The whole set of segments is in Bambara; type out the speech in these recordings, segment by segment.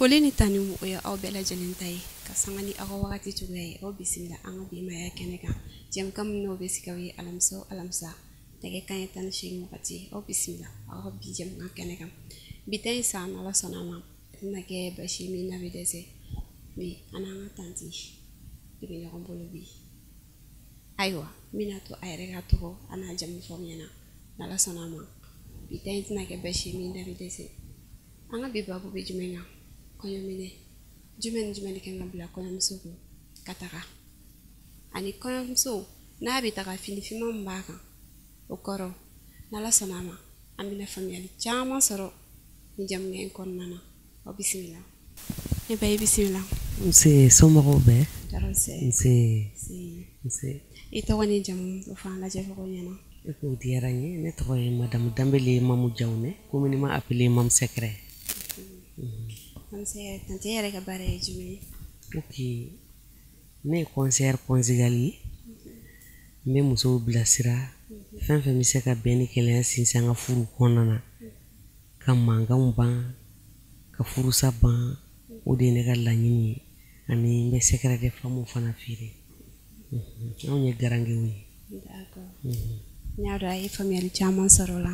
Foli ni tanu o ye aw bɛɛ lajɛlen ta ye ka sanga ni aw ka wagati cogoya ye. Aw bisimila an ka bi maaya kɛnɛ kan, jɛmukan min n'o bɛ sigi aw ye alamisa o alamisa nɛgɛ kanɲɛ 18 wagati. Aw bisimila aw ka bi jɛmukan kɛnɛ kan. Bi ta in san, Ala sɔnna a ma, a tɛna kɛ basi min na bɛ dɛsɛ. Bi an n'an ka tantie de bɛ ɲɔgɔn bolo bi. Ayiwa, n bɛna to a yɛrɛ ka tɔgɔ a n'a jamu fɔ aw ɲɛna. N'Ala sɔnna a ma, bi ta in tɛna kɛ basi min da bɛ dɛsɛ. An ka bi babu bɛ jumɛn kan? Kɔɲɔminɛ jumɛn ni jumɛn de kan ka bila kɔɲɔmuso kun ka taga, ani kɔɲɔmuso n'a bɛ taga, fini finman min b'a kan o kɔrɔ? N'Ala sɔnna a ma, an bɛna faamuyali caman sɔrɔ nin jamukan in kɔnɔna na. Aw bisimila. Ne ba, i bisimila. Nse, somɔgɔw bɛɛ? Tɔɔrɔ tɛ. Nse, nse. I tɔgɔ ni jamu, o fɔ an lajɛbagaw ɲɛna. E k'o diyara n ye. Ne tɔgɔ ye Madame Danbele Mamu Jawune, communément appelée Mamu Sɛkɛrɛ. Tantie, e yɛrɛ ka baara ye jumɛn ye? Ok, ne ye conseillère conjugale ye. N bɛ musow bilasira fɛn fɛn bɛ se ka bɛn ni kelenya sinsin an ka furu kɔnɔna na, ka mankanw ban, ka furusa ban. O de ye ne ka laɲini ye. Ani n bɛ secret de femme fana feere. Anw ye garankew ye. D'accord, n y'a dɔn a ye faamuyali caman sɔrɔ o la.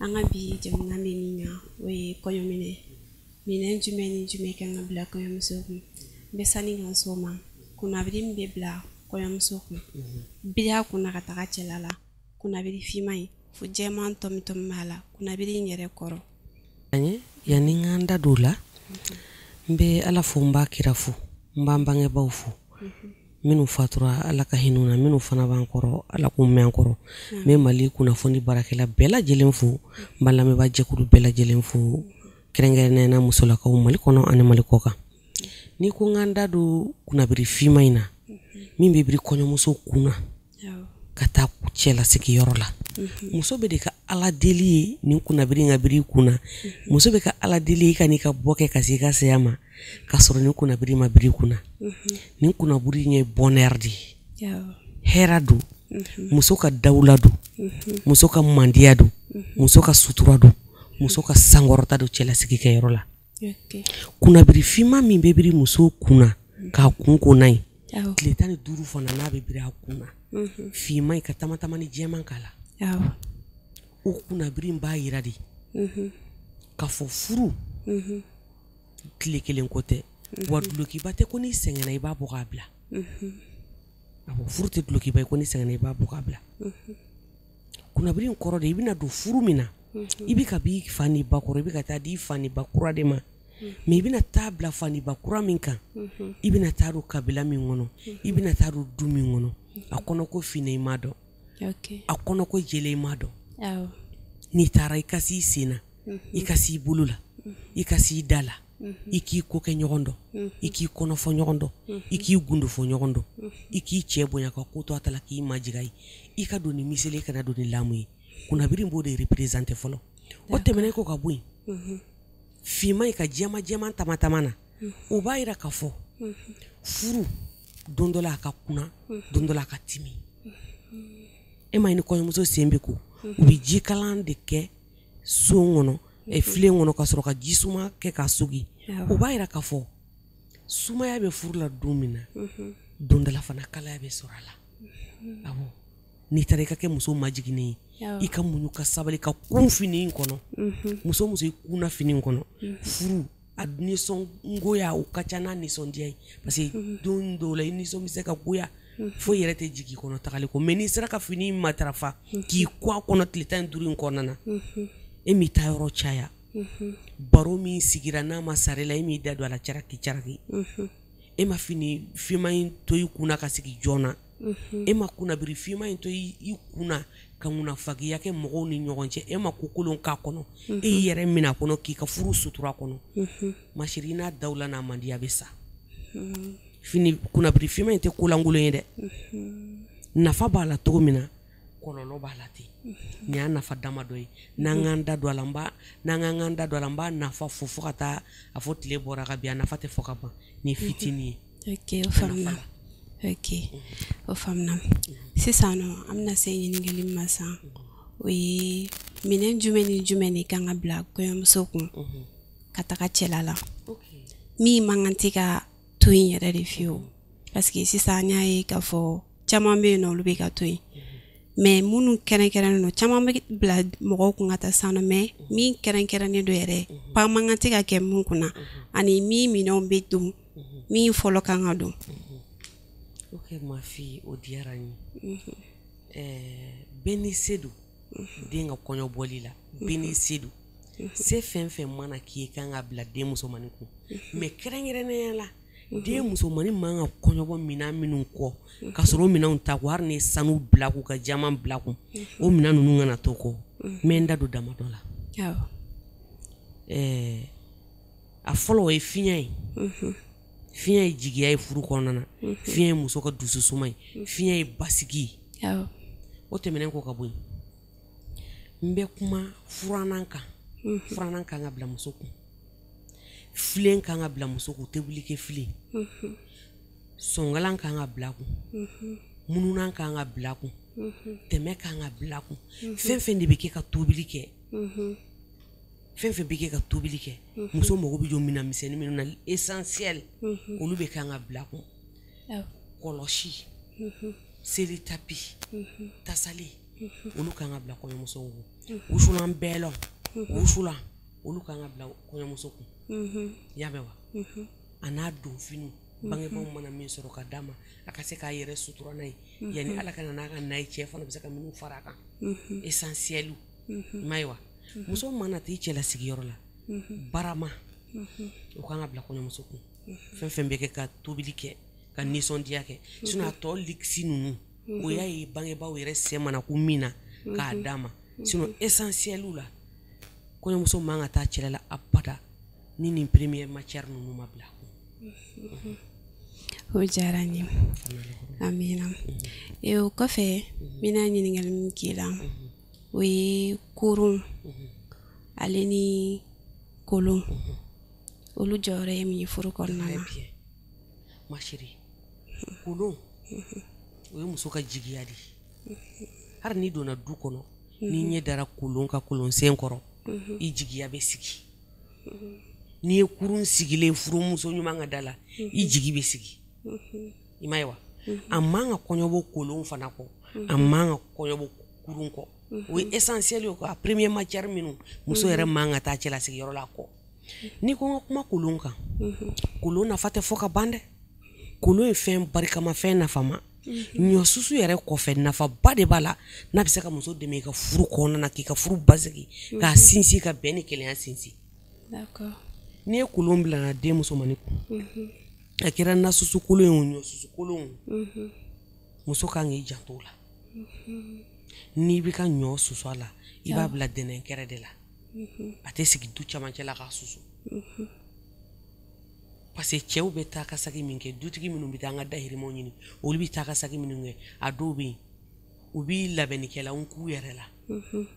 An ka bi jamukan bɛ min kan, o ye kɔɲɔminɛ. Minɛn jumɛn ni jumɛn kan ka bila kɔɲɔmuso kun? N bɛ sani ka s'o ma, kunnabiri min bɛ bila kɔɲɔmuso kun, biri a kunna ka taga cɛla la, kunnabiri finman in fo jɛman tɔmi tɔmi b'a la, kunnabiri in yɛrɛ kɔrɔ? Yanni n ka n da don o la, n bɛ Ala fo, n b'a kira fo, n b'an bangebaaw fo. Minnu fatura, Ala ka hinɛ u na. Minnu fana b'an kɔrɔ, Ala k'u mɛn an kɔrɔ. N bɛ Mali kunnafoni baarakɛla bɛɛ lajɛlen fo, n b'a lamɛnbaa jɛkulu bɛɛ lajɛlen fo, kɛrɛnkɛrɛnnenya na musolakaw Mali kɔnɔ ani Mali kɔ kan. N'i ko n ka n da don kunnabiri finman in na min bɛ biri kɔɲɔmuso kun na ka taa cɛlasigiyɔrɔ la, muso bɛ de ka Ala deli ye nin kunnabiri in ka biri i kun na. Muso bɛ ka Ala deli i ka n'i ka bɔ kɛ ka se i ka saya ma k'a sɔrɔ nin kunnabiri ma biri i kun na. Nin kunnabiri in ye bonheur de ye, hɛrɛ don, muso ka dawula don, muso ka mandiya don, muso ka sutura don, muso ka sankɔrɔta don cɛlasigi kɛyɔrɔ la. Kunnabiri finman min bɛ biri muso kun na k'a kun ko n'a ye tile 15 fana, n'a bɛ biri a kun na finman in ka tama tama ni jɛman k'a la, o kunnabiri in b'a yira de k'a fɔ furu tile kelen ko tɛ, wa dulokiba tɛ ko n'i sɛgɛnna i b'a bɔ k'a bila. Awɔ, furu tɛ dulokiba ye ko n'i sɛgɛnna i b'a bɔ k'a bila. Kunnabiri in kɔrɔ de, i bɛna don furu min na, i bɛ ka b'i fa ni ba kɔrɔ, i bɛ ka taa di fa ni ba kura de ma. Mais i bɛna taa bila fa ni ba kura min kan, i bɛna taa don kabila min kɔnɔ, i bɛna taa don du min kɔnɔ, a kɔnɔ ko finɛ i ma dɔn, a kɔnɔ ko jɛlen i ma dɔn. N'i taara, i ka s'i sen na, i ka s'i bolo la, i ka s'i da la, i k'i ko kɛ ɲɔgɔn dɔn, i k'i kɔnɔ fɔ ɲɔgɔn dɔn, i k'i gundo fɔ ɲɔgɔn dɔn, i k'i cɛ bonya ka ko to a ta la, k'i majigin a ye, i ka don ni miseli, i kana don ni lamu ye. Kunnabiri in b'o de représenter fɔlɔ. O tɛmɛnen kɔ ka bɔ yen, finman in ka jɛman jɛman tama tama na, o b'a yira k'a fɔ furu don dɔ la a ka kunna, don dɔ la a ka timi. E ma ye, ni kɔɲɔmuso sen bɛ ko, u bɛ jikalan de kɛ so kɔnɔ, filen kɔnɔ, ka sɔrɔ ka ji suma kɛ k'a sogi. O b'a yira k'a fɔ sumaya bɛ furu la don min na, don dɔ la fana kalaya bɛ sɔrɔ a la. Awɔ, n'i taara, i ka kɛ muso majiginnen ye, i ka muɲu ka sabali ka kun fini in kɔnɔ. Muso muso i kunna fini in kɔnɔ, furu a nisɔngoya o ka ca n'a nisɔndiya ye, parce que don dɔw la i nisɔn bɛ se ka goya fo i yɛrɛ tɛ jigin i kɔnɔ tagali kɔ. Mais n'i sera ka fini in matarafa k'i kɔ a kɔnɔ tile 15 in kɔnɔna na, e m'i taa yɔrɔ caya, baro min sigira n'a ma sara i la, e m'i da don a la caraki caraki, e ma fini finman in to i kunna ka sigi joona, e ma kunnabiri finman in to i kunna ka munnafagiya kɛ mɔgɔw ni ɲɔgɔn cɛ, e ma ko kolon k'a kɔnɔ, e y'i yɛrɛ minɛ a kɔnɔ k'i ka furu sutura kɔnɔ, ma chérie, n'a dawula n'a mandiya bɛ sa. Fini kunnabiri finman in tɛ kolankolon ye dɛ. Nafa b'a la cogo min na, kɔlɔlɔ b'a la ten. Nin y'a nafa dama dɔ ye. N'an k'an da don a la, n b'a n'an k'an da don a la, n b'a nafa fɔ fo ka taa a fɔ tile bɔra ka bin, a nafa tɛ fɔ ka ban. Nin ye fitinin ye. Ok, o faamuna. Ok, o faamuna. Sisan nɔ, an bɛna se ɲininkali min ma sisan, o ye minɛn jumɛn ni jumɛn de kan ka bila kɔɲɔmuso kun ka taga cɛla la? Min man kan tɛ ka to yen yɛrɛ de fiyewu, parce que sisan an y'a ye k'a fɔ caman bɛ yen nɔ, olu bɛ ka to yen, mais minnu kɛrɛnkɛrɛnnen don, caman bɛ bila mɔgɔw kun ka taa sanu, mais min kɛrɛnkɛrɛnnen don yɛrɛ, pa man kan tɛ ka kɛ mun kunna, ani min minɛnw bɛ don, min fɔlɔ kan ka don. Ok ma fille, o diyara n ye. Bɛɛ n'i se don den ka kɔɲɔbɔli la, bɛɛ n'i se don. Se fɛn fɛn mana k'i ye kan ka bila den musomannin kun, mais kɛrɛnkɛrɛnnenya la, den musomannin man ka kɔɲɔbɔ minɛn minnu kɔ ka sɔrɔ o minɛnw ta ko, hali ni ye sanu bila kun ka diamant bila kun, o minɛn ninnu kana to kɔ. N bɛ n da don damadɔ la. A fɔlɔ, o ye fiɲɛ ye. Fiɲɛ ye jigiya ye furu kɔnɔna na, fiɲɛ ye muso ka dususuma ye, fiɲɛ ye basigi ye. O tɛmɛnen kɔ ka bɔ yen, n bɛ kuma furannan kan. Furannan kan ka bila muso kun, filen kan ka bila muso kun, tobilikɛ filen, sɔngalan kan ka bila kun, mununan kan ka bila kun, tɛmɛ kan ka bila kun. Fɛn fɛn de bɛ kɛ ka tobili kɛ, fɛn fɛn bɛ kɛ ka tobili kɛ, muso mago bɛ jɔ minɛn misɛnnin minnu na, essentiel, olu bɛ kan ka bila kun. Kɔlɔsi, seli tapi, tasale, olu kan ka bila kɔɲɔmuso kun. Wusulan bɛɛlɔ, wusulan, olu kan ka bila kɔɲɔmuso kun. I y'a mɛn wa? A n'a donfiniw, bangebaaw mana min sɔrɔ ka d'a ma, a ka se k'a yɛrɛ sutura n'a ye yanni Ala ka na n'a ka na ye, cɛ fana bɛ se ka minnu fara a kan, essentiel. I m'a ye wa? Muso mana taa i cɛlasigiyɔrɔ la, barama, o kan ka bila kɔɲɔmuso kun. Fɛn fɛn bɛ kɛ ka tobili kɛ, ka nisɔndiya kɛ, sinon a tɔ luxe ninnu, o y'a ye bangebaaw yɛrɛ sɛ mana ko min na k'a d'a ma. Sinon essentiel la, kɔɲɔmuso man ka taa cɛla la abada ni nin première matière ninnu ma bila kun. O diyara n ye, amiina. O kɔfɛ, n bɛna ɲininkali min k'i la, o ye kurun ale ni kolon, olu jɔyɔrɔ ye min ye furu kɔnɔna na. Très bien ma chérie. Kolon, o ye muso ka jigiya de ye. Hali n'i donna du kɔnɔ, n'i ɲɛ dara kolon ka kolon sen kɔrɔ, i jigiya bɛ sigi. N'i ye kurun sigilen furumuso ɲuman ka da la, i jigi bɛ sigi. I m'a ye wa? A man ka kɔɲɔbɔ kolon fana kɔ, a man ka kɔɲɔbɔ kurun kɔ. O ye essentiel ye quoi, première matière minnu muso yɛrɛ man ka taa cɛlasigiyɔrɔ la kɔ. N'i ko n ka kuma kolon kan, kolon nafa tɛ fɔ ka ban dɛ. Kolon ye fɛn barikama, fɛn nafama. Ɲɔ susu yɛrɛ kɔfɛ, nafaba de b'a la n'a bɛ se ka muso dɛmɛ i ka furu kɔnɔna na, k'i ka furu basigi, k'a sinsin, ka bɛn ni kelenya sinsin. N'i ye kolon bila den musomannin kun, a kɛra na susu kolon ye o, ɲɔ susu kolon o, muso kan k'i janto o la. N'i bɛ ka ɲɔ susu a la, i b'a bila dɛnɛn kɛrɛ de la. A tɛ sigi du camancɛ la k'a susu, parce que cɛw bɛ taa ka sagi min kɛ, dutigi minnu bɛ taa an ka dahirimɛw ɲini, olu bɛ taa ka sagi minnu kɛ, a dɔw bɛ yen, u bɛ labɛnnikɛlanw k'u yɛrɛ la.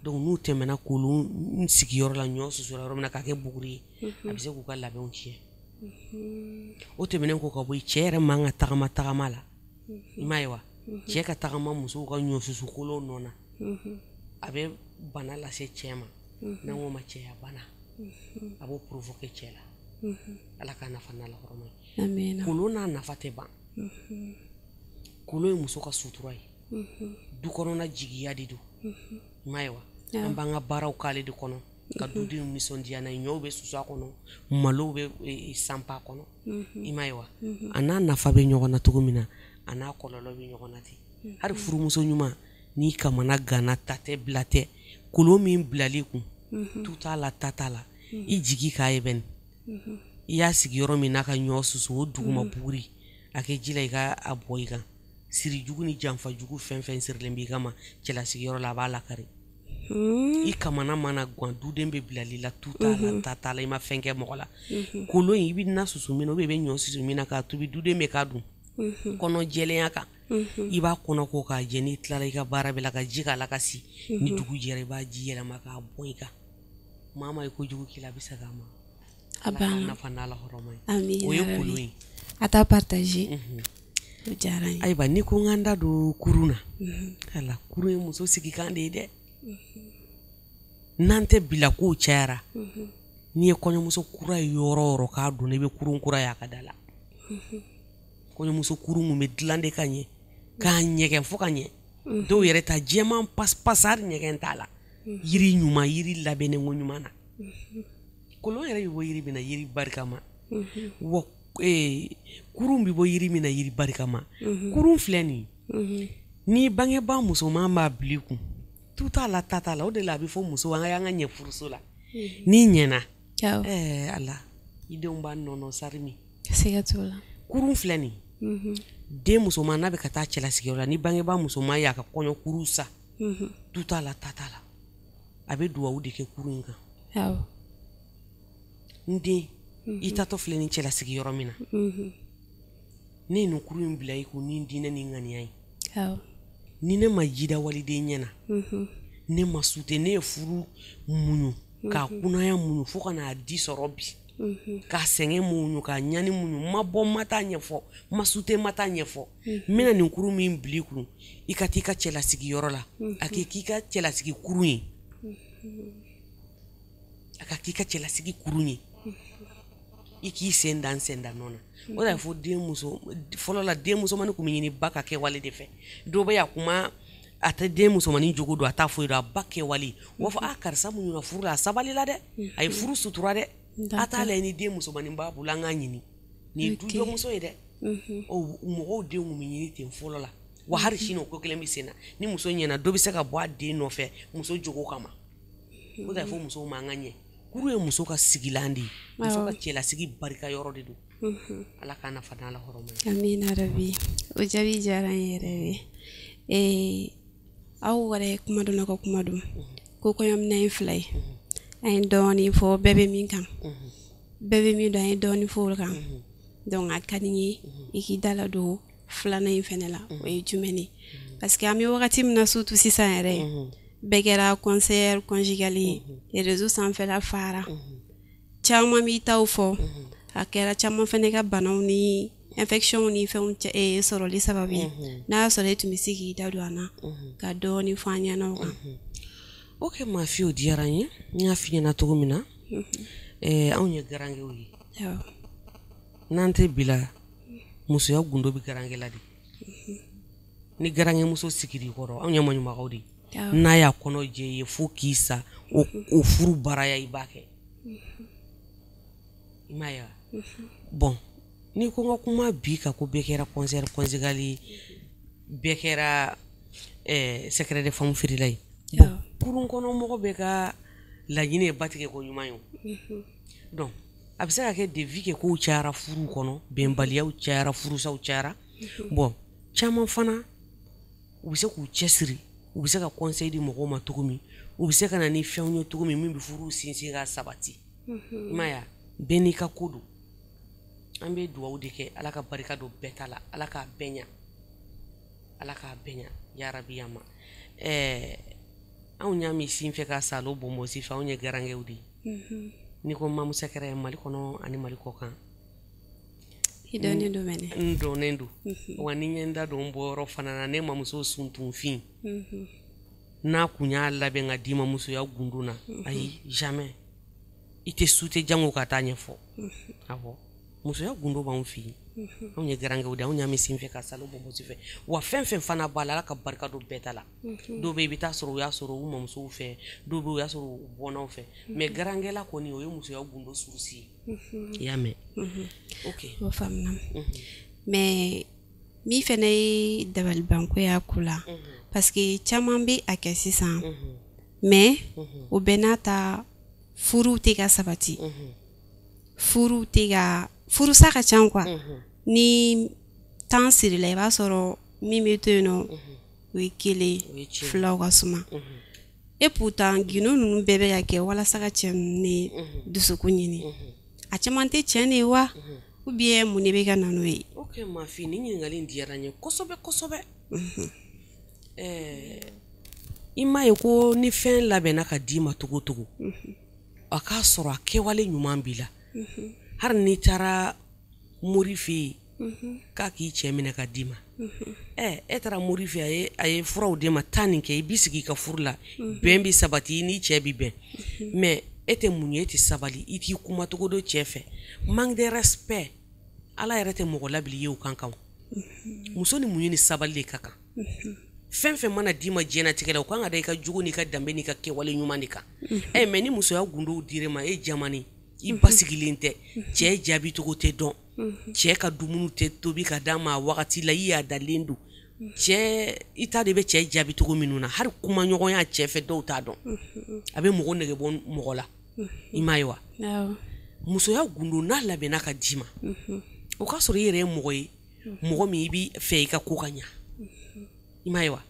Donc n'u tɛmɛna kolon sigiyɔrɔ la, ɲɔ susura yɔrɔ min na, k'a kɛ buguri ye, a bɛ se k'u ka labɛnw tiɲɛ. O tɛmɛnen kɔ ka bɔ yen, cɛ yɛrɛ man ka tagama tagama la. I m'a ye wa? Cɛ ka tagama musow ka ɲɔ susu kolon nɔ na, a bɛ bana lase cɛ ma, n'an k'o ma cɛya bana, a b'o provoquer cɛ la. Ala k'a nafa n'a lahɔrɔma ye. Amiina. Kolon n'a nafa tɛ ban. Kolon ye muso ka sutura ye, du kɔnɔna jigiya de don. I m'a ye wa? An b'an ka baaraw k'ale de kɔnɔ ka dudenw nisɔndiya n'a ye. Ɲɔw bɛ susu a kɔnɔ, malow bɛ sanpa a kɔnɔ. I m'a ye wa? A n'a nafa bɛ ɲɔgɔn na cogo min na, a n'a kɔlɔlɔ bɛ ɲɔgɔn na ten. Hali furumuso ɲuman, n'i kamana ganna, ta tɛ bila tɛ, kolon min bilali kun, tu t'a la, ta t'a la, i jigi k'a ye bɛn i y'a sigi yɔrɔ min n'a ka ɲɔ susu, o duguma buguri a kɛ ji la, i ka a bɔ i kan. Siri jugu ni janfa jugu, fɛn fɛn sirilen b'i kama cɛlasigiyɔrɔ la, a b'a lakari. I kamana mana gan, duden bɛ bilali la, tu t'a la, ta t'a la, i ma fɛn kɛ mɔgɔ la. Kolon in, i bɛ na susu min na, i bɛ ɲɔ susu min na k'a tobi, duden bɛ k'a dun kɔnɔ jɛlenya kan. I b'a kɔnɔ ko k'a jɛ, n'i tilala i ka baara bɛɛ la, ka ji k'a la ka si, ni dugu jɛra, i b'a ji yɛlɛma k'a bɔn i kan. Maa maa ye kojugu k'i la, a bɛ segin a ma. A banna. Nafa n'a la hɔrɔma ye. Amiina. O ye kolon ye. A t'a partager, o diyara n ye. Ayiwa, n'i ko n ka n da don kurun na, ala, kurun ye muso sigikan de ye dɛ. N'an tɛ bila kow cayara. N'i ye kɔɲɔmuso kura ye yɔrɔ o yɔrɔ k'a don, i bɛ kurun kura y'a ka da la. Kɔɲɔmuso kurun mun bɛ dilan de ka ɲɛ, k'a ɲɛgɛn fo ka ɲɛ. Dɔw yɛrɛ ta jɛman pasipasi, hali ɲɛgɛn t'a la. Yiri ɲuman, yiri labɛnnen ko ɲuman na. Kolon yɛrɛ bɛ bɔ yiri min na, yiri barikama. Wa kurun bɛ bɔ yiri min na, yiri barikama. Kurun filɛ nin ye, ni bangebaa musoman b'a bila i kun, tu t'a la, ta t'a la. O de la a bɛ fɔ muso, an ka ɲɛ furuso la. N'i ɲɛna, ala, i denw b'a nɔnɔ sari min. Siga t'o la. Kurun filɛ nin ye, den musoman n'a bɛ ka taa cɛlasigiyɔrɔ la, ni bangebaa musoman y'a ka kɔɲɔ kurun san, tu t'a la, ta t'a la, a bɛ duwawu de kɛ kurun in kan. N den, i tatɔ filɛ nin cɛlasigiyɔrɔ min na, ne ye nin kurun in bila i kun ni diinɛ ni ŋaniya ye. Ni ne ma ji da waliden ɲɛ na, ne ma sute, ne ye furu muɲu, k'a kunaya muɲu fo ka n'a di sɔrɔ bi, k'a sɛgɛn muɲu, k'a ɲani muɲu, n ma bɔ, n ma taa ɲɛfɔ, n ma sute, n ma taa ɲɛfɔ. N bɛna nin kurun min bila i kun, i ka t'i ka cɛlasigiyɔrɔ la, a k'i ka cɛlasigi kurun ye. A ka k'i ka cɛlasigi kurun ye. I k'i sen da n sen da nɔ na. O de y'a fɔ den muso fɔlɔ la, den musomannin tun bɛ ɲini ba ka kɛwale de fɛ. Dɔw bɛ a kuma, a tɛ den musomannin jogo don, a t'a foyi dɔn, a ba kɛwale. U b'a fɔ, a karisa muɲuna furu la, a sabali la dɛ, a ye furu sutura dɛ. A t'a lajɛ ni den musomannin b'a bolo, an k'a ɲini. Nin ye dujɔmuso ye dɛ. Mɔgɔw denw tun bɛ ɲini ten fɔlɔ la. Wa hali sini o ko kelen bɛ sen na. Ni muso ɲɛna, dɔ bɛ se ka bɔ a den nɔfɛ muso jogo kama. O de y'a fɔ musow ma, an ka ɲɛ. Kuru ye muso ka sigilan de ye. Muso ka cɛlasigi barika yɔrɔ de don. Ala k'a nafa n'Ala hɔrɔma ye. Amina rabi. O jaabi diyara n yɛrɛ ye. Aw yɛrɛ kuma dɔn ka kuma dɔn. Ko kɔɲɔminɛn ye fila ye. An ye dɔɔnin fɔ bɛɛ bɛ min kan. Bɛɛ bɛ min dɔn, an ye dɔɔnin fɔ o kan. Donc a ka di n ye i k'i da ladon filanan in fɛnɛ la. O ye jumɛn ye? Parce que an bɛ wagati min na, surtout sisan yɛrɛ, bɛɛ kɛra conseiller conjugal ye. Réseau sanfɛla fara. Caman b'i taw fɔ. A kɛra caman fɛnɛ ka banaw ni infection ni fɛnw sɔrɔli sababu ye. N'a y'a sɔrɔ e tun bɛ se k'i da don a na ka dɔɔnin fɔ an ɲɛna o kan. Ok, ma fille, o diyara n ye. N y'a f'i ɲɛna cogo min na, anw ye garankɛw ye. N'an tɛ bi la, musoya gundo bɛ garankɛ la de. Ni garankɛmuso sigir'i kɔrɔ, anw ye maɲumakaw de ye. N'a y'a kɔnɔ jɛ i ye fo k'i sa, o furu baaraya i b'a kɛ. I m'a ye wa? Bon, n'i ko n ka kuma bi kan ko bɛɛ kɛra conseiller conjugal ye, bɛɛ kɛra secret de femme feerela ye. Bon, kurun kɔnɔ mɔgɔ bɛɛ ka laɲini ye batigɛ ko ɲuman ye o. Donc a bɛ se ka kɛ depuis que kow cayara furu kɔnɔ, bɛnbaliyaw cayara, furusaw cayara. Bon, caman fana u bɛ se k'u cɛsiri, u bɛ se ka conseil di mɔgɔw ma cogo min, u bɛ se ka na ni fɛnw ye cogo min min bɛ furu sinsin ka sabati. I m'a ye wa? Bɛɛ n'i ka ko don. An bɛ dugawu de kɛ, Ala ka barika don bɛɛ ta la, Ala k'a bɛɛ ɲa, Ala k'a bɛɛ ɲa yarabi ya ma. Anw y'a min sin fɛ ka salo bɔnbɔn si fɛ, anw ye garankɛw de ye. N'i ko Mamu Sɛkɛrɛ, Mali kɔnɔ ani Mali kɔ kan. I dɔnnen don mɛnɛ. N dɔnnen don. Wa ni n ye n da don n bɔyɔrɔ fana na, ne mamuso suntunfin, n'a kun y'a labɛn ka d'i ma musoya gundo na, ayi, jamais. I tɛ su tɛ jango ka taa ɲɛfɔ. Awɔ. Musoya gundo b'anw fɛ yen. Anw ye garankɛw de ye, anw y'a min sen fɛ ka salo bɔnbɔn si fɛ. Wa fɛn fɛn fana b'a la, Ala ka barika don bɛɛ ta la. Dɔw bɛ yen, i bɛ taa sɔrɔ u y'a sɔrɔ u mamusow fɛ, dɔw bɛ yen, u y'a sɔrɔ u bɔnnaw fɛ. Mais garankɛla kɔni, o ye musoya gundo source ye. I y'a mɛn? Ok. O faamuna. Mais min fɛnɛ ye dabalibanko y'a ko la, parce que caman bɛ a kɛ sisan, mais o bɛɛ n'a ta furuw tɛ ka sabati. Furuw tɛ ka furusa ka ca quoi. Ni tan sirila, i b'a sɔrɔ min bɛ to yen nɔ, o ye kelen, filaw ka suma. Et pourtant gindo ninnu bɛɛ bɛ ka kɛ walasa ka cɛ ninnu de dusukun ɲini. A caman tɛ cɛn de ye wa, ou bien mun de bɛ ka na n'o ye? Ok, ma fille, nin ɲininkali in diyara n ye kosɛbɛ kosɛbɛ. I m'a ye ko ni fɛn labɛnna ka d'i ma cogo o cogo, a k'a sɔrɔ a kɛwale ɲuman b'i la. Hali n'i taara mori fɛ yen k'a k'i cɛ minɛ ka d'i ma, e taara mori fɛ, a ye furaw d'e ma, taa nin kɛ, i b'i sigi i ka furu la, bɛn bɛ sabati, i n'i cɛ bɛ bɛn. Mais E tɛ muɲu, e tɛ sabali, i t'i kumacogo dɔn cɛ fɛ. Manque de respect, Ala yɛrɛ tɛ mɔgɔ labili ye o kan kan. Muso ni muɲu ni sabali de ka kan. Fɛn fɛn mana d'i ma diɲɛnatigɛ la, o kan ka da i ka jogo n'i ka danbe n'i ka kɛwale ɲuman de kan. Ɛ mais ni musoya gundow dir'e ma, e jamani, i basigilen tɛ, cɛ jaabi cogo tɛ dɔn, cɛ ka dumuni tɛ tobi ka d'a ma a wagati la, i yadalen don cɛ, i t'a de bɛ cɛ jaabi cogo minnu na, hali kumaɲɔgɔnya cɛ fɛ dɔw t'a dɔn, a bɛ mɔgɔ nege bɔ mɔgɔ la. I m'a ye wa? Musoya gundo n'a labɛnna ka d'i ma, o k'a sɔrɔ i yɛrɛ ye mɔgɔ ye, mɔgɔ min i b'i fɛ i ka ko ka ɲa. I m'a ye wa?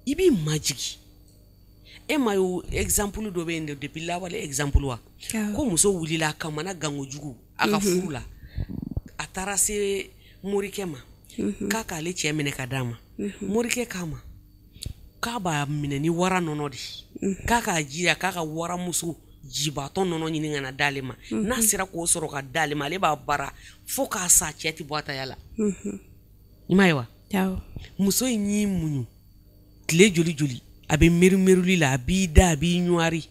I b'i majigi. E ma ye, exemple dɔ bɛ yen depuis lawale, exemple wa, ko muso wulila a kamana gankojugu a ka furu la, a taara se morikɛ ma k'a k'ale cɛ minɛ ka d'a ma. Morikɛ k'a ma k'a b'a minɛ ni wara nɔnɔ de ye, k'a k'a jija k'a ka waramuso jibatɔ nɔnɔ ɲini ka na d'ale ma. N'a sera k'o sɔrɔ ka d'ale ma, ale b'a bara fo k'a sa, cɛ tɛ bɔ a taya la. I m'a ye wa? Muso in y'i muɲu tile joli joli, a bɛ meru-meruli la, a b'i da, a b'i ɲwari,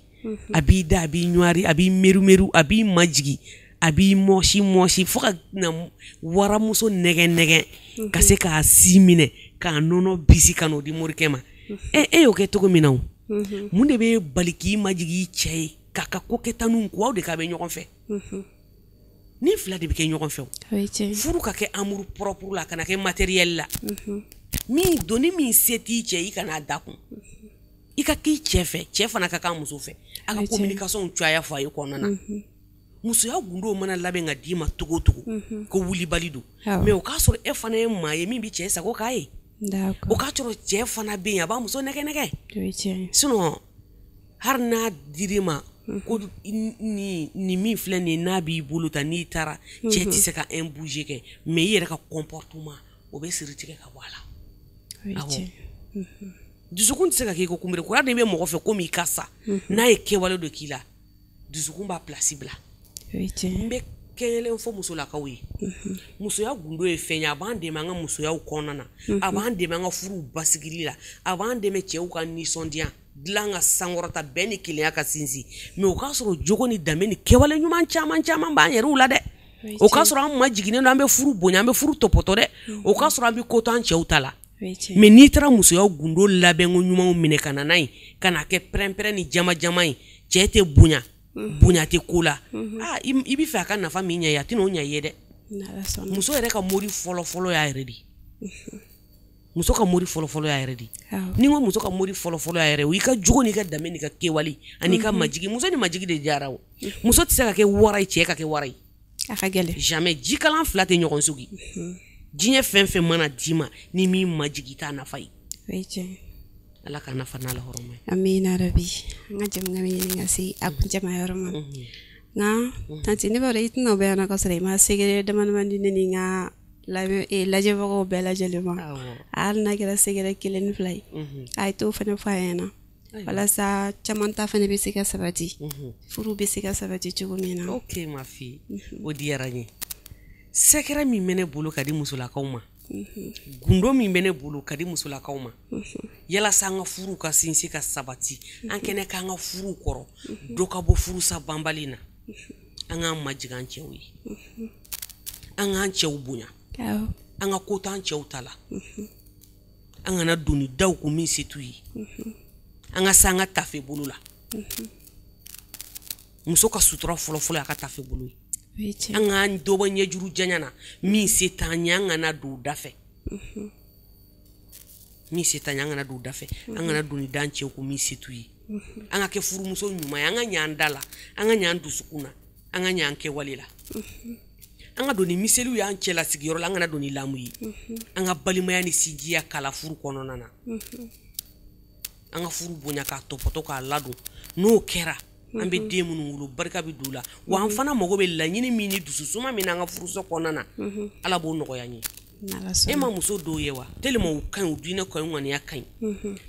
a b'i da, a b'i ɲwari, a b'i meru-meru, a b'i majigi, a b'i mɔsi mɔsi, fo ka na waramuso nɛgɛn nɛgɛn ka se k'a si minɛ k'a nɔnɔ bisi ka n'o di morikɛ ma. E e y'o kɛ cogo min na, o mun de bɛ bali k'i majigi i cɛ ye k'a ka ko kɛtaninw ko aw de k'a bɛ ɲɔgɔn fɛ? Ni fila de bɛ kɛ ɲɔgɔn fɛ. Furu ka kɛ amour propre la, a kana kɛ matériel la. Min doni min se t'i cɛ, i kana da kun, i ka k'i cɛ fɛ, cɛ fana ka k'a muso fɛ, a ka communication caya foyer kɔnɔna na. Musoya gundo mana labɛn ka d'i ma cogo o cogo, ko wulibali don, mais o k'a sɔrɔ e fana ye maa ye min bɛ cɛ sago k'a ye, o k'a sɔrɔ cɛ fana bɛ yen, a b'a muso nɛgɛ nɛgɛ. Sinon hali n'a dir'i ma ko nin min filɛ nin ye, n'a b'i bolo ta, n'i taara cɛ tɛ se ka un bouger kɛ, mais i yɛrɛ ka comportement o bɛ siri tigɛ ka bɔ a la. Awɔ, dusukun tɛ se ka k'i ko kunbere ko hali n'i bɛ mɔgɔ fɛ komi i ka sa, n'a ye kɛwale dɔ k'i la, dusukun b'a place bila. N bɛ kelen fɔ musolakaw ye: musoya gundo ye fɛn ye, a b'an dɛmɛ an ka musoyaw kɔnɔna na, a b'an dɛmɛ an ka furuw basigili la, a b'an dɛmɛ cɛw ka nisɔndiya dilan ka sankɔrɔta, bɛn ni kelenya ka sinsin. Mais o k'a sɔrɔ jogo ni danbe ni kɛwale ɲuman caman caman b'an yɛrɛw la dɛ. O k'a sɔrɔ an majiginnen don, an bɛ furu bonya, an bɛ furu tɔpɔtɔ dɛ. O k'a sɔrɔ an bɛ ko to an cɛw ta la. Mais n'i taara musoya gundo labɛnko ɲumanw minɛ ka na n'a ye, ka na kɛ pɛrɛn-pɛrɛn ni jama-jama ye, cɛ tɛ bonya, bonya tɛ ko la, aa, i bɛ fɛ a ka nafa min ɲɛ ye, a tɛna o ɲɛ i ye dɛ. Muso yɛrɛ ka mori fɔlɔ-fɔlɔ y'a yɛrɛ de. Muso ka mori fɔlɔ-fɔlɔ y'a yɛrɛ de. Ni n ko muso ka mori fɔlɔ-fɔlɔ y'a yɛrɛ, o y'i ka jogo n'i ka danbe n'i ka kɛwale ani ka majigi. Muso ni majigi de diyara. O muso tɛ se ka kɛ wara ye, cɛ ka kɛ wara ye. A ka gɛlɛn. Jamais. Jikalan fila tɛ ɲɔgɔn sogi. Diɲɛ fɛn fɛn mana d'i ma, ni min majigi, i t'a nafa ye. Ala ka nafa n'a la hɔrɔma ye. Amina rabi. An ka jamukan bɛ ɲini ka se a kuncɛma yɔrɔ ma, nka tantie, ne b'a dɔn i tɛna o bɛ yan nɔ ka sɔrɔ i ma secret dama dama di ne ni n ka lajɛbagaw bɛɛ lajɛlen ma. Hali n'a kɛra secret kelen ni fila ye, a ye t'o fana fɔ a ɲɛna walasa caman ta fana bɛ se ka sabati, furu bɛ se ka sabati cogo min na. Ok ma fille, o diyara n ye. Secret min bɛ ne bolo ka di musolakaw ma, gundo min bɛ ne bolo ka di musolakaw ma, yalasa an ka furu ka sinsin ka sabati, an kɛnɛ k'an ka furu kɔrɔ, dɔ ka bɔ furusa banbali na, an k'an majigin an cɛw ye, an k'an cɛw bonya, an ka ko t'an cɛw ta la, an kana doni daw kun min se t'u ye, an ka se an ka tafe bolo la. Muso ka sutura fɔlɔfɔlɔ y'a ka tafe bolo ye. An k'an dɔbɔ ɲɛjuru janya na, min se t'an ye, an kana don o da fɛ. Min se t'an ye, an kana don o da fɛ. An kana doni d'an cɛw kun min se t'u ye. An ka kɛ furumuso ɲuman ye, an ka ɲɛ an da la, an ka ɲɛ an dusukun na, an ka ɲɛ an kɛwale la. An ka don ni miseliw y'an cɛ la sigiyɔrɔ la, an kana don ni lamu ye. An ka balimaya ni sinjiya kala furu kɔnɔna na, an ka furu bonya k'a tɔpɔtɔ k'a ladon. N'o kɛra, an bɛ den minnu wolo, barika bɛ don u la. Wa an fana mago bɛ laɲini min ni dususuma min na an ka furuso kɔnɔna na, Ala b'o nɔgɔya an ye. E ma muso dɔw ye wa, tellement u ka ɲi, u diinɛ ka ɲi, u ŋaniya ka ɲi,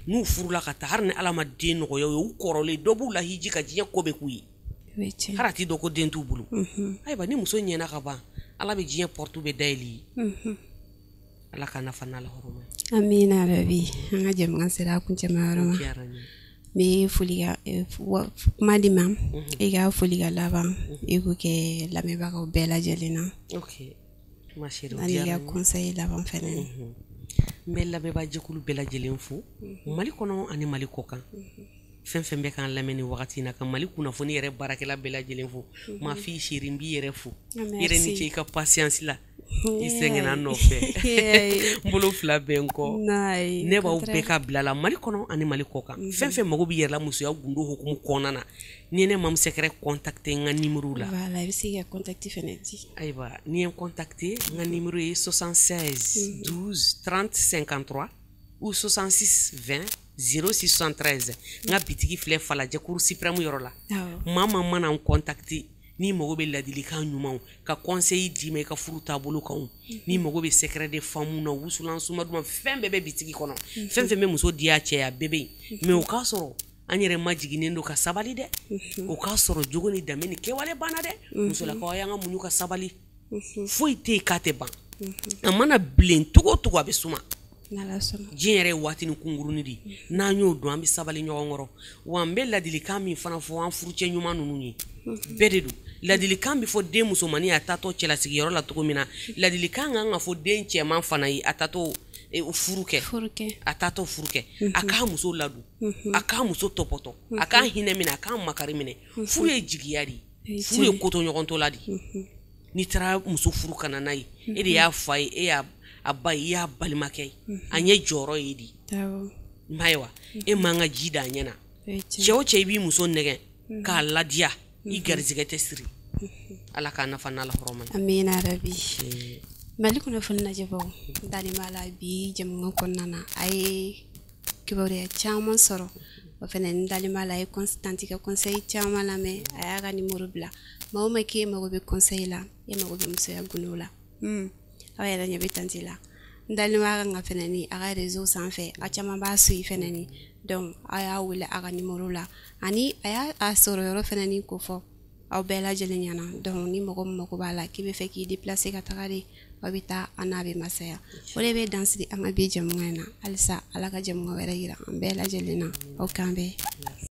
n'u furula ka taa, hali ni Ala ma den nɔgɔya u ye, u kɔrɔlen dɔ b'u la hiji ka diɲɛ ko bɛɛ k'u ye, hali a t'i dɔn ko den t'u bolo. Ayiwa, ni muso ɲɛna ka ban, Ala bɛ diɲɛ porte bɛɛ dayɛlɛ i ye. Ala ka nafa n'a la hɔrɔma ye. Amina rabi. An ka jamukan sera a kuncɛma yɔrɔ ma. N bɛ foli kuma di ma, i ka foli ka laban i k'o kɛ lamɛnbagaw bɛɛ lajɛlen na. Ok, ma chérie, o ani i diyara ka n ye. Conseil laban fɛnɛ. N bɛ lamɛnbaajɛkulu bɛɛ lajɛlen fo, Mali kɔnɔ ani Mali kɔ kan, fɛn fɛn bɛ k'an lamɛn nin wagati in na, ka Mali kunnafoni yɛrɛ baarakɛla bɛɛ lajɛlen fo. Ma fille chérie, n b'i yɛrɛ fo. I yɛrɛ ni ce i ka patience la, i sɛgɛnna n nɔfɛ, n bolo fila bɛ n kɔ. Ne b'aw bɛɛ ka bila la, Mali kɔnɔ ani Mali kɔ kan, fɛn fɛn mago b'i yɛrɛ la musoya gundo hukumu kɔnɔna na, ni ne Mamu Sɛkɛrɛ contacter n ka numéro la. Voilà, i bɛ se k'i ka contact fɛnɛ di. Ayiwa, n'i ye n contacter, n ka numéro ye 76 12 30 53 ou 66 20 06 73. N ka bitigi filɛ Falajɛ, Cour suprême yɔrɔ la. Maa maa mana n contacter, n'i mago bɛ ladilikan ɲumanw ka conseil d'i ma i ka furu taabolo kan, n'i mago bɛ secret de femme na, wusulan suma duman, fɛn bɛɛ bɛ bitigi kɔnɔ. Fɛn fɛn bɛ muso diya cɛ ye, a bɛɛ bɛ yen. Mais o k'a sɔrɔ an yɛrɛ majiginnen don ka sabali dɛ, o k'a sɔrɔ jogo ni danbe ni kɛwale banna dɛ. Musolakaw, a y'an ka muɲu ka sabali. Foyi tɛ yen k'a tɛ ban. A mana bilen cogo o cogo, a bɛ suma. N'Ala sɔnna. Diɲɛ yɛrɛ ye waatinin kunkurunin de ye. N'an y'o dɔn, an bɛ sabali ɲɔgɔn kɔrɔ. Wa n bɛ ladilikan min fana fɔ an furucɛ ɲuman ninnu ye, bɛɛ de don, ladilikan bɛ fɔ den musomannin a taatɔ cɛlasigiyɔrɔ la cogo min na, ladilikan kan ka fɔ den cɛman fana ye a taatɔ furu kɛ. Furu kɛ. A taatɔ furu kɛ, a k'a muso ladon, a k'a muso tɔpɔtɔ, a k'a hinɛ minɛ, a k'a makari minɛ. Furu ye jigiya de ye, furu ye kotoɲɔgɔntɔla de ye. N'i taara muso furu ka na n'a ye, e de y'a fa ye, e y'a a ba ye, i y'a balimakɛ ye, a ɲɛ jɔyɔrɔ ye de. N m'a ye wa, e man ka ji da a ɲɛ na. Cɛ o cɛ, i b'i muso nɛgɛn k'a ladiya, i garizigɛ tɛ siri. Ala k'a nafa n'ala hɔrɔma ye. Amina rabi. Mali kunnafoni lajɛbaw, n dalen b'a la bi jɛmukan kɔnɔna na, a ye kibaruya caman sɔrɔ. O fɛnɛ, n dalen b'a la, a ye tantie ka conseil caman lamɛn. A y'a ka numéro bila. Maa o maa k'e mago bɛ conseil la, e mago bɛ musoya gundo la, aw yɛrɛ ɲɛ bɛ tantie la. N dalen b'a kan ka fɛnɛ ni a ka réseau sanfɛ, a caman b'a suit fɛnɛ ni. Donc a y'a wele a ka numéro la, ani a y'a a sɔrɔ yɔrɔ fɛnɛ ni ko fɔ aw bɛɛ lajɛlen ɲɛna. Donc ni mɔgɔ min mago b'a la, k'i bɛ fɛ k'i déplacer ka taga de, aw bɛ taa, an n'a bɛ masaya. O de bɛ dan sigi an ka bi jɛmukan in na. Halisa Ala ka jɛmukan wɛrɛ yira an bɛɛ lajɛlen na. Aw k'an bɛn.